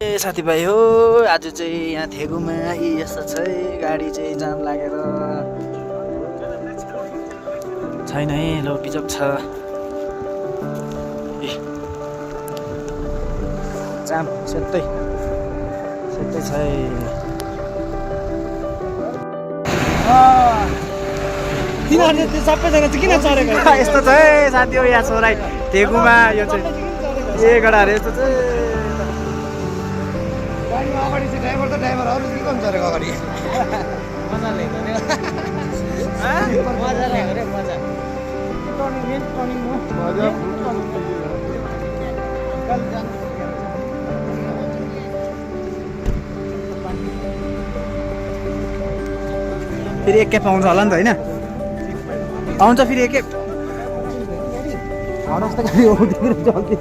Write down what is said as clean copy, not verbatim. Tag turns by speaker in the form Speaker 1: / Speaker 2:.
Speaker 1: ए साथीभाइ हो आज चाहिँ यहाँ थेगुमा यस्तो छ है गाडी चाहिँ जाम लागेर छैन है लो बिजोग छ जाम सेतै छ है
Speaker 2: तिनीहरूले त्यो सबैजना चाहिँ किन चढेको
Speaker 1: यस्तो छ है साथी हो यहाँ छोराई थेगुमा यो चाहिँ ए गडाहरू यस्तो चाहिँ
Speaker 2: गाडीमा अगाडि चाहिँ ड्राइभर त ड्राइभर अरू चाहिँ के गर्नु चढेको अगाडि
Speaker 3: मजाले हो रे मजा
Speaker 1: फेरि एकखेप आउँछ होला नि त होइन आउँछ फेरि एकखेप हरस् त गाडी उठेर जल्दी